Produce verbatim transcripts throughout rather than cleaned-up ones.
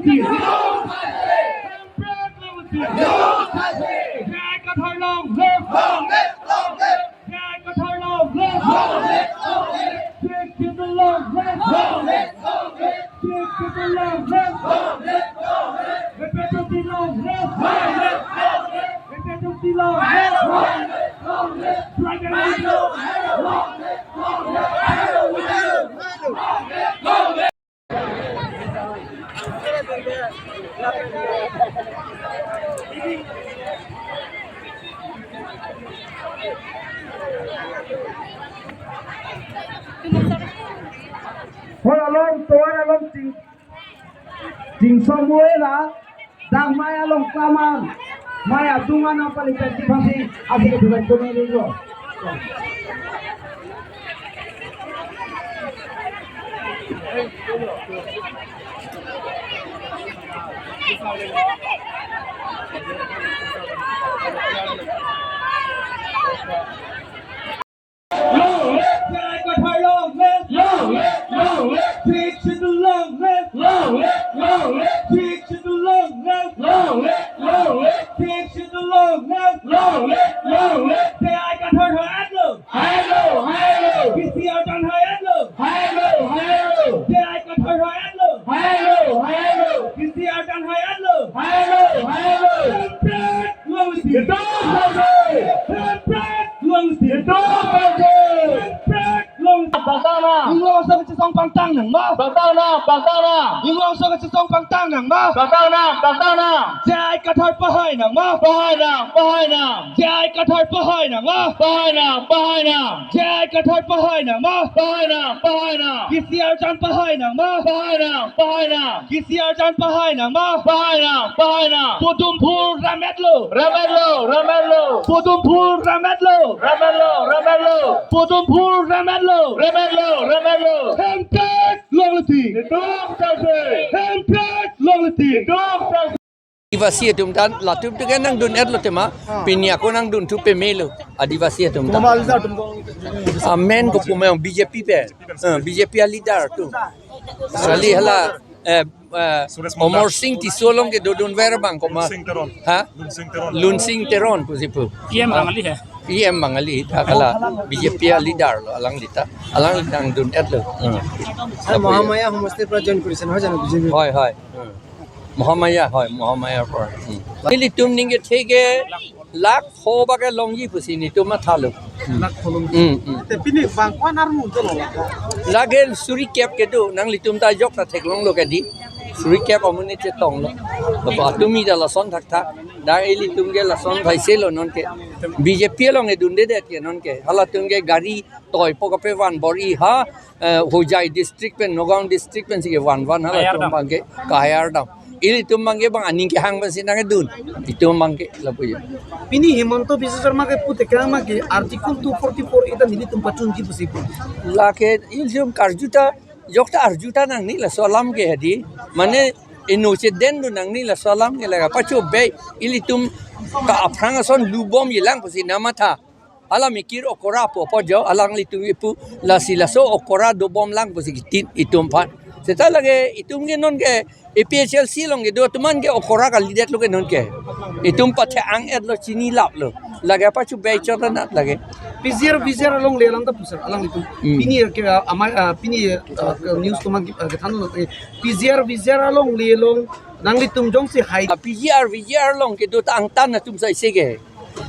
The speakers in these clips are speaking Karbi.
J I Kathar long live! J I Kathar long live! Chief Chetun long live! Chief Chetun long live! J I Kathar long live! J I Kathar long live! Long live! Long live! Long live! Hor along, tovar along ching, chingsom uela, dak mai along kaman, mai adung anang pali peti pasi, asi ke dubai kono dulu. Long live J I Kathar long live! Long live, long live! Chief Chetun long live! Long live, long live! Chief Chetun long live! Long live, long live! Chief Chetun long live! Long live, long live! J I Kathar hai et lo! Hai lo, hai lo! P C R tan hai et lo! Hai lo, hai lo! J I Kathar hai et lo! Hai lo, hai lo! P C R tan hai et lo! Hai lo, hai lo! Hemprek long live! Ketok sausai! Hemprek long live! Ketok sausai! Hemprek long live! Bangtang nang! Inglong so kachesong pangtang nang ma? Bangtang nang, bangtang nang! Inglong so kachesong pangtang nang ma? Bangtang nang, bangtang nang! J I Kathar pahai nang ma? Pahai nang, pahai nang! J I Kathar pahai nang ma? Pahai nang, pahai nang! J I Kathar pahai nang ma? Pahai nang, pahai nang! P C R tan pahai nang ma? Pahai nang, pahai nang! P C R tan pahai nang ma? Pahai nang, pahai nang! Podumpur ram et lo! Ram et lo, ram et lo! Podumpur ram et lo! Ram et lo, ram et lo! Podumpur ram et lo! Ram et lo, ram et lo! Hemprek long live! Ketok sausai! Hemprek long live! Ketok sausai! Adivasi atum ta latum tu ke nangdun et lo tema, pini ako nangdunthu peme lo, Adivasi atum ta. Mama leader atum ko. Amen ko pumeng B J P pen. Eh, B J P a leader tu. Sali hala, eh, eh, Suresh Mata. Omor Singh Tisso along ke dodunver abang koma. Lunsing Teron. Ha? Lunsing Teron. Lunsing Teron pusi pu. P M Bangali hai. P M Bangali ta kala B J P a leader lo alangli ta. Alangli nangdun et lo. Hmm. Sir, Mahamaya homosti pra join korise, hoi jano B J P? Hoi, hoi. Hmm. Mahamaya, hoi, Mahamaya pra. Hmm. Ilitum ning kethe ke lakh pho bak ke longji pusi netum matha lo. Hmm. Lakh pho long. Hmm, hmm. Te pini bang ko-an armu dolo? Lake suri kep kedo, nanglitum ta jok ta theklong lo kedi. Suri kep amonit chetong lo. Lapu atum ta lason thakthak. Dak ilitum ke lason thaise lo nonke. B J P along edundedet ke nonke. Halatum ke gari toipo kape van bor-i ha, eh, Hojai district pen, Nagaon district pensi kevan van halatum abang ke kahayar dam. Ilitum abang ke bang aning kehang pensi nangkedun. Itum abang ke lapu ya. Pini Himanta Biswa Sarma ke pute kang ma ke Article two forty-four A ta nelitum pachunji pusi pu. Lake ilitum karju ta, jok ta arju ta nangne laso alam ke hedi. Mane eno chedendun nangne laso alam ke, lake pacho bei ilitum ta aphrang ason lubomji lang pusi namatha. Hala mikir okora po po jo, alanglitum ipu lasi laso okora dobom lang pusi kitin itum aphan. Seta lake itum ke nonke A P H L C along kedo atum an ke okora kalidet lo ke nonke. Itum pathe-ang et lo, chini lap lo. Lake pacho bei chot anat lake. P G R, V G R alongle alang ta pu sir, alanglitum. Hmm. Pini ke, ah, amai, ah, pini, ah, ke news atum an ke, ah, kethan lo, eh, P G R, V G R alongle along nanglitum jongsi hai. Ah, P G R, V G R along kedo ta angtan atum sai se ke.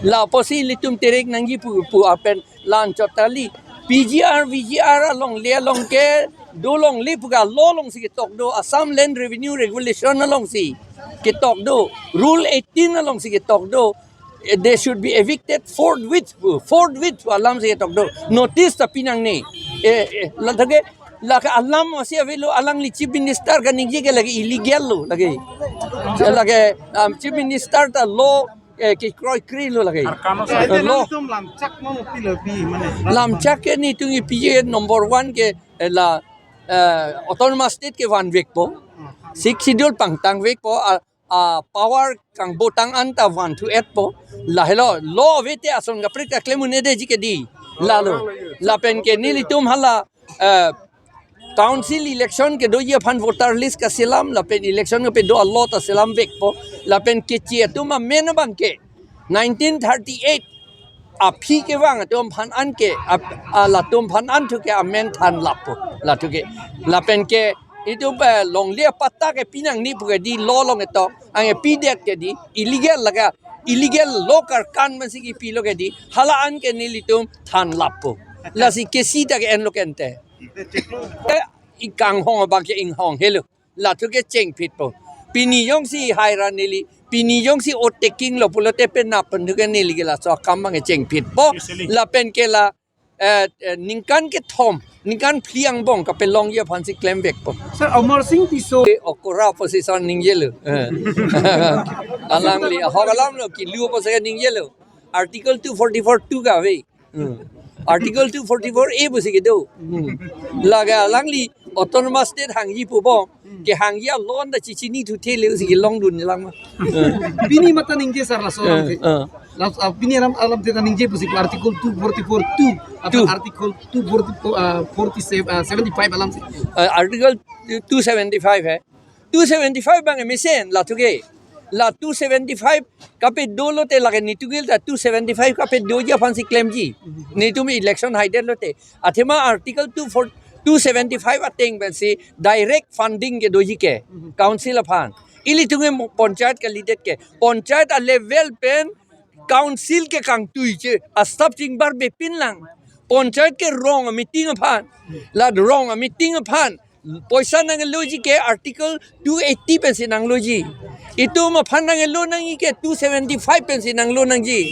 La apotsi ilitum terek nangji pu, pu apen la-an chot kali. P G R, V G R alongle along ke dolongle pu ke law alongsi ketok do, Assam Land Revenue Regulation alongsi ketok do, Rule eighteen alongsi ketok do. Eh, they should be evicted forthwith, forthwith pu alamsi ketok do. Notice ta pi nangne. Eh, eh, la thake, lake alam masi avelo, alangli Chief Minister kaningje ke lake illegal lo lake. Lake, um, Chief Minister ta law, eh, kekroikre lo lake. Arkano Eh, law. Nangtum lamchak mo pilo pi mane. Lamchak ke netum P G number one ke, eh, la, eh, Autonomous State kevanvekpo. Sixth Schedule pangtangvekpo, ah, ah, power kangbotang an ta vanthu-etpo. Lahelo, law ave te ason kaprek ta klem un-edetji kedi. Lalo. Lapen ke nelitum hala, eh, Council election kedoji aphan voter list kaselam, lapen election kepedo alot aselam vekpo, lapen keche atum amen abang ke nineteen thirty-eight aphi kevang atum aphan an ke, ap-, a, latum aphan an thu ke amen thanlappo, la thu ke. Lapen ke itum, eh, longle apatta ke pinang ni pu ke di lo long etok, ang epi det ke di, illegal laga, illegal lo karkan mansi kipilo ke di, hala an ke nelitum thanlappo. Lasi kesi ta ke enlo ke ante. Eh, ikanghong abang ke inghong helo. La thu ke chengphitpo. Pini jongsi haira neli, pini jongsi oath taking lo pulote penap pen thu ke neli ke laso akam abang ke chengphitpo. Lapen ke la, eh, eh, ningkan kethom, ningkan phli angbong kapelongji aphansi klem vekpo. Sir, Amar Singh Tisso. Eh, okora opposition ningjelo. Eh. Alangli, ahok alam lo, kilu opposition ningjelo. Article two forty-four two ka ave. Hmm. Article two forty-four A pusi kedo. Hmm. Lake alangli autonomous state hangji pu bom. Kehangji alon ta chichinithu thele pusi kelongdun lang ma. Hmm. Pini mata ningje sir laso alam Eh, the. eh. Las-, ah, pini alam, alam the ta ningje pusi Article two forty-four two atau Two. Article two forty-four, ah, forty-seven, ah, seventy-five alam si. Eh, Article two seventy-five hai. Two seventy-five abang mesen la thu ke. La two seventy-five kapedo lote lake netum ke ta two seventy-five kapedoji aphansi klemji. Netum election haidetlote. Athema Article two four, two seventy-five ateng pensi direct funding kedoji ke. Council aphan. Ilitum ke mo-, panchayat kalidet ke. Panchayat a-level pen council ke kangtui che. Asap chingbar bepin lang. Panchayat ke rong a-meeting aphan. La rong a-meeting aphan. Poisa nangloji ke Article two eighty pensi nangloji. Itum aphan nanglo nangji ke two seventy-five pensi nanglo nangji.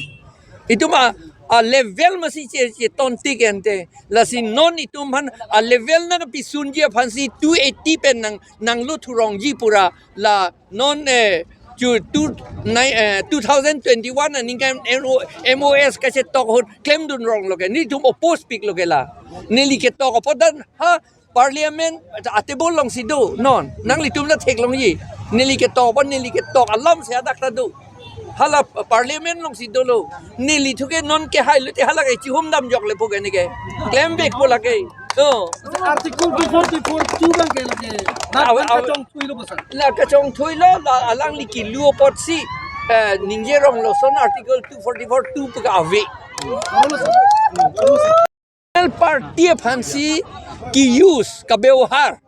Itum a, a-level masi che, chetontik ante. Lasi non itum aphan a-level nangpisunji aphansi two eighty pen nang, nanglo thurongji pura la non, eh, chu, two, nine, eh, two thousand twenty-one aningkan M O, M O S kachetok ahut klemdun ronglo ke. Netum oppose piklo ke la. Neli ketok apot dan ha Parliament a-table alongsi do non. Nanglitum ta theklongji. Neli ketok apot, neli ketok alam si adak ta do. Hala Parliament alongsi dolo. Neli thu ke non kehai lote hala ke chihum damjokle pu ke ne ke. Klem vekpo lake. To. Article two forty-four two abang ke lake. Na Awe, awe. Kachongthuilo bosan. La kachongthuilo, la alangli kilu apotsi, eh, ningje ronglo, lason Article two forty-four two pu ke ave. Kamu lo sir. Kamu lo sir. National Party aphansi ke-use, ke-bebohar.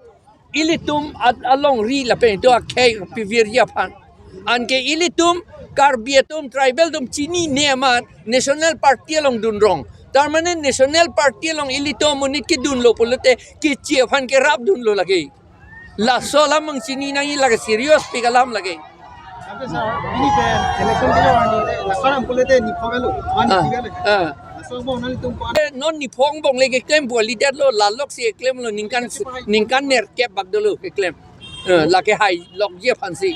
Ilitum at alongri lapen itum akhei pivirji aphan. Anke ilitum Karbi atum, tribal atum chinine amat National Party along dunrong. Tar mane National Party along ilitum amonit kedunlo pulote keche aphan kerapdunlo lake. Laso alam abang chini nangji, lake serious pik alam lake. Tapi sir, ini ke election ke lo ani, laso alam pulote nipho ke lo, ani Ah, tiga lagi. Ah. Laso abang nanglitum ko Eh, non nipho angbong le keklem pu alidetlo, la loksi keklemlo, ningkan, ningkan nerkep bak dolo keklem. Eh, lake hailokji aphansi.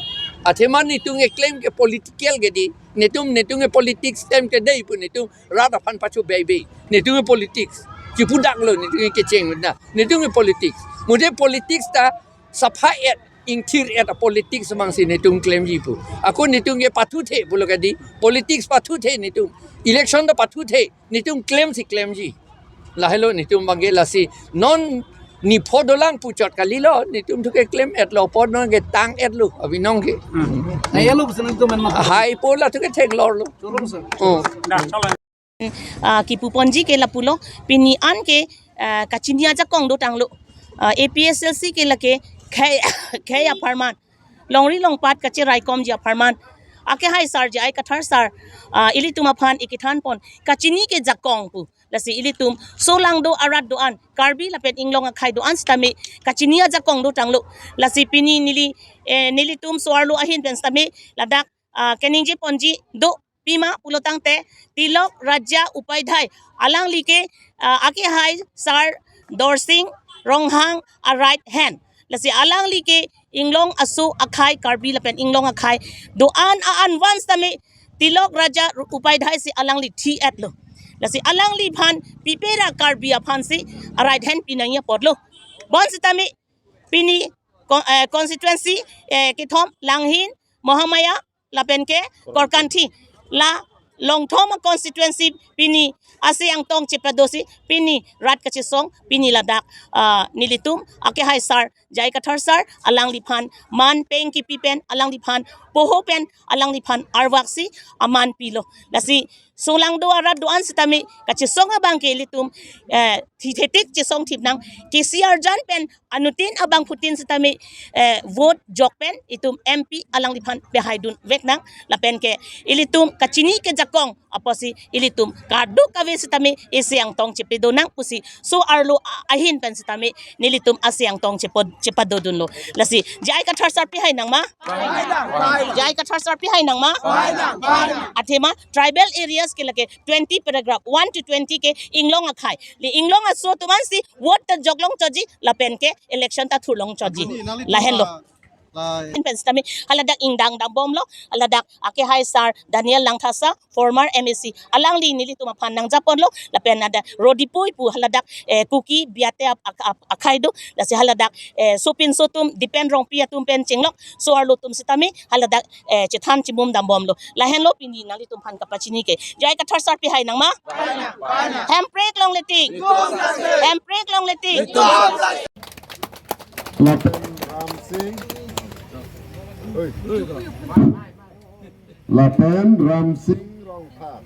Athema netum keklem ke political ke di. Netum, netum ke politics tem ke dei pu netum rat aphan pacho bebe. Netum ke politics. Chipudaklo netum ke kecheng na. Netum ke politics. Mute politics ta sapha-et, ingthir-et a-politics abangsi netum klemji pu. Ako netum ke pathuthe pulo ke di. Politics pathuthe netum. Election ta pathuthe. Netum klemsi klemji. Lahelo netum abang ke lasi non nipho dolang puchot kalilo, netum thu keklem-etlo apot non ketang-etlo abinong ke. Hmm. Nai alo pesan itu man mah. Haipo la thu ke theklorlo. Tolong sir. Oh. Ah, kipuponji ke lapulo, pini an ke, ah, kachini ajakong dotanglo. Ah, A P H L C ke lake khei, khei apharman. Longri longpat kacheraikomji apharman. Akehai sir J I Kathar sir, ah, ilitum aphan ikethanpon. Kachini ke jakong pu. Lasi ilitum solangdo arat do-an, Karbi lapen Inglong akhei do-an sitame kachini ajakong dotanglo. Lasi pini neli, eh, nelitum so-arlo ahin pen sitame ladak, ah, keningjeponji do pima pulotangte Tilok Raja Upadhyay alangli ke, ah, akehai sir Dorsing Ronghang a-right hand. Lasi alangli ke Inglong aso akhei, Karbi lapen Inglong akhei do-an a-an van sitame Tilok Raja Upadhyay si alangli thi-etlo. Lasi alangliphan pipera Karbi aphansi a-right hand pinangji apotlo. Bonsitame pini con-, eh, constituency, eh, kethom Langhin, Mahamaya, lapen ke Korkanthi. La Longthom a constituency pini ase angtong chepadosi pini rat kachesong pini ladak, ah, nelitum akehai sar J I Kathar sar alangliphan man peng kipi pen alangliphan poho pen alangliphan arvaksi aman pilo. Lasi solangdo arat do-an sitame kachesong abang ke ilitum, eh, thithetik chesong thip nang, K C R jan pen anuttin abangphutin sitame, eh, vote jok pen itum M P alangliphan pehaidun vek nang lapen ke ilitum kachini kejakong apotsi ilitum kadokave sitame ase angtong chepedo nang pusi so arlo a- ahin pen sitame nelitum ase angtong chepo- chepadodunlo. Lasi J I Kathar sar pehai nang ma? J I Kathar sar pehai nang ma? Athema tribal areas ke lake twenty paragraph one to twenty ke inglong akhei. Le inglong aso atum ansi vote ta joklong choji lapen ke election ta thurlong choji. Lahenlo. Lahin pen sitame haladak ingdang dambomlo, haladak akehai sar Daniel Langthasa, former M A C, alangli nelitum aphan nangjaponlo, lapen ada Rodi Pui pu haladak, eh, Kuki Biate ap- ak- ap- akhei do, lasi haladak, eh, sopinso atum Dipen Rongpi atum pen chenglok, so arlo atum sitame haladak, eh, chethan chimum dambomlo. Lahenlo pini nanglitum aphan kapachini ke. J I Kathar sar pehai nang ma? Hemprek longle tik. Hemprek longle tik. Lapen Ramsing. Oi. Lapen Ramsing Rongphar.